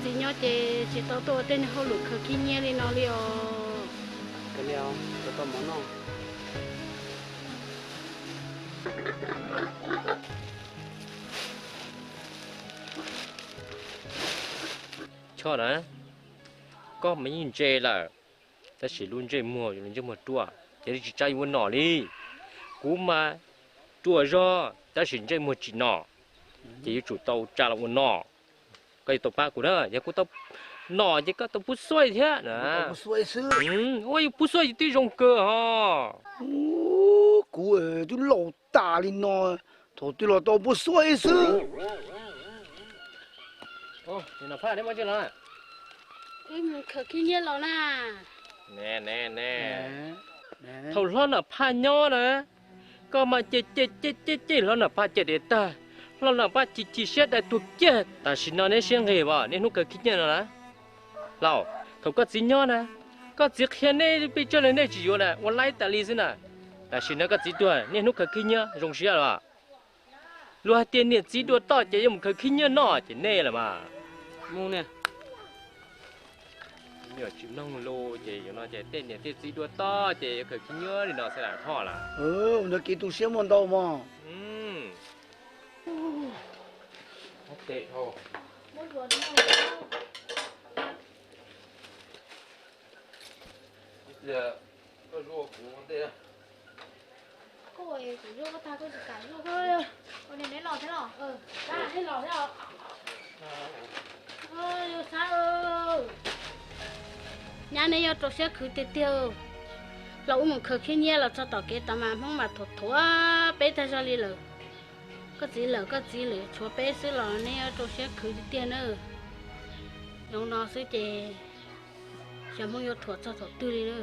Txiv nyob ces tsis tau tuaj ua tej niag hauj lwm khaws khib nyiab li no li os. Kav liam, tau mov noj. Choj na, koj mas yeej ntse lawm, tab sis lub ntsej muag, lub ntsej muag ruam ces tsis tsa yuav ua nom li. Kuv mas ruam zog tab sis ntsej muag tsim nom, ces yuav tsum tau tsa los ua nom. Koj yuav tau pab kuv na, yog kuv tau nom ces koj tau pub xuaj thiab na. Ua yus pub xuaj yus twb zoo kawg hos. Kuv twb laus tas li no, thaum twg los tau pub xuaj xwb. Wb mus khaws khib nyiab los na. Thaum hlob Nam Phaj nyob na, koj mas cem cem cem cem cem hlob Nam Phaj cem tiav tag, hlob Nam Phaj chim chim siab dai tuag kiag. Tam sim no neb siab nqig as, niaj hnub khaws khib nyiab no na. Laus, thaum koj txiv nyob na, koj txiv qhia nej pes tsawg los nej tsis yuav na, ua laib tas li xwb na. Tam sim no koj txiv tuag, niaj hnub khaws khib nyiab zoo siab los. Luag hais tias niam txiv dua toj ces yuav mus khaws khib nyiab noj ces nej los mas. Mus niam. Nyuam tsis mloog lus ces yuav no ces tej niam tej txiv dua toj ces yuav khaws khib nyiab li no xwb lam thoj lawm. Ua ntawd kev tu siab muaj ntau mog. Nyab, neb yuav rau siab khwv tiag tiag. Los wb mus khaws khib nyiab los txog tom kev tod mas Hmoob mas thuam thuam peb tag zog li lawm. Koj txiv lawm, koj txiv lawm, tshuav peb xwb los neb yuav rau siab khwv tiag tiag na. Zoo no xwb ces xyov Hmoob yuav thuam txog thaum twg li na.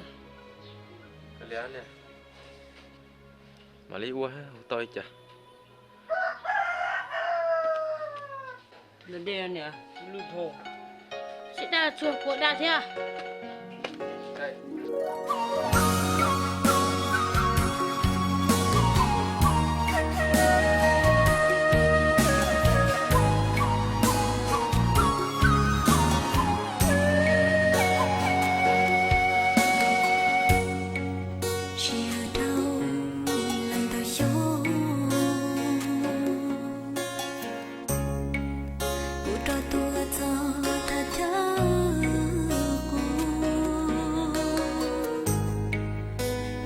Mam li ua tau li cas. Sib daj tsuag puas daj thiab. Sij hawm dhau leej ntau xyoo, kuv rov tuaj txog thaj chaw qub,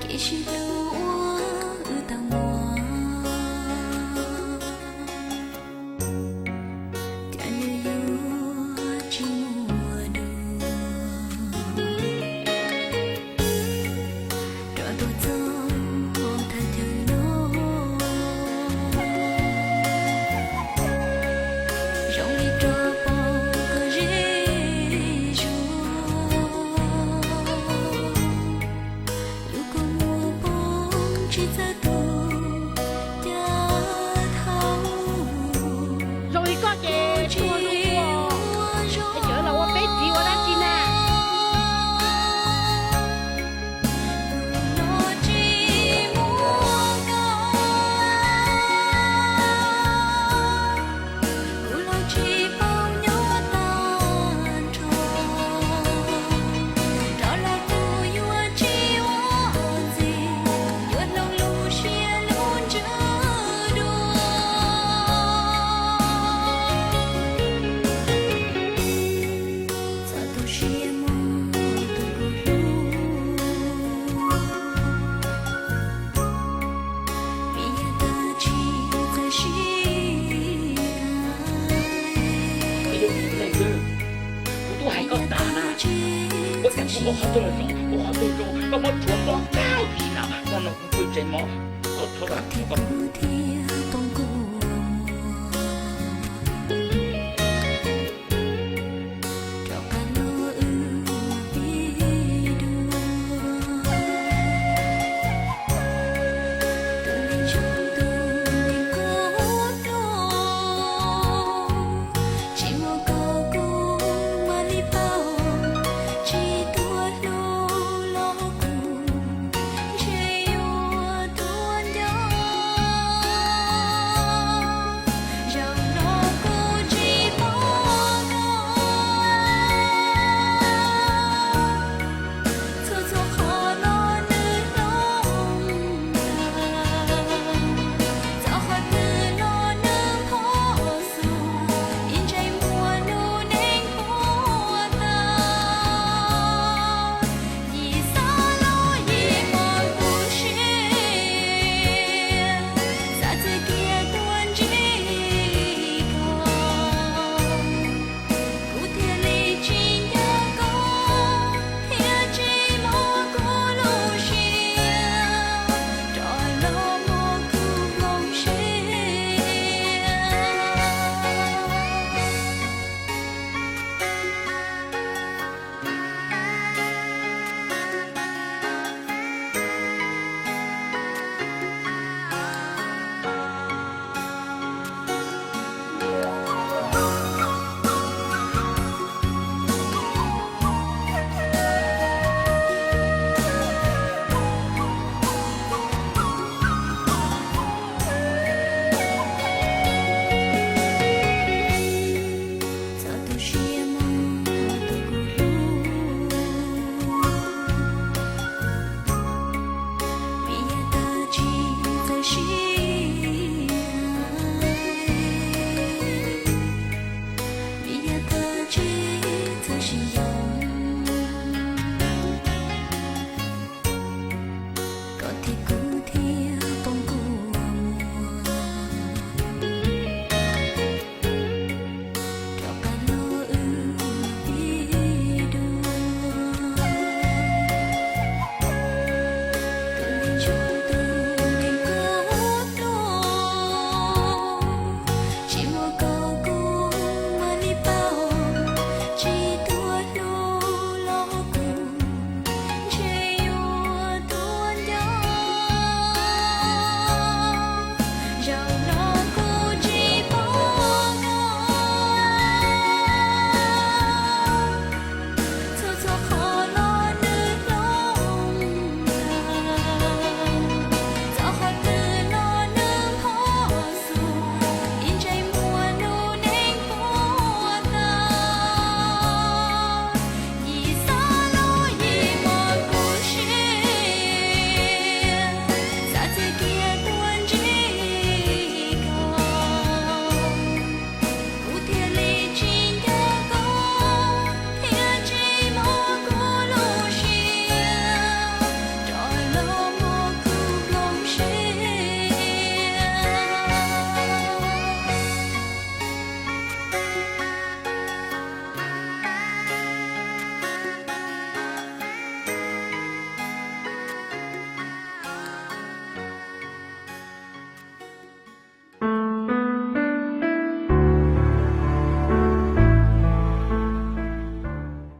kev sib hlub uas wb tau muaj. Cas nws yuav tsis muaj dua, rov tuaj txog thaj chaw no, zoo li rov pom koj zej zuag. Lub kua muag poob tsis txawj tuag, cas thaum zoo li koj ces tuag dua, es cov los ua peb txiv ua dab tsi na. Kuv los tsis paub nyob tag nrho, rov los kuv yuav tsis ua ntxiv, yuav hloov lub siab lub ntsws dua. Txhob tu siab mog tus kuv hlub, vim yog koj tsis txawj sib hais. Kuv twb hais koj tas na, ua cas kuv ua qhov twg los zoo, ua qhov twg zoo, koj muab rhuav mob tag li na, hmo no kuv pw tsev mog, koj txhob lam ua koj thiab poob kuv. Rov qab los wb pib dua, tus neeg zoo tus neeg kub hlob, tsis muaj koj kuv mam li paub, tsis tuaj hlub los kuv ntshe yuav tuag nco.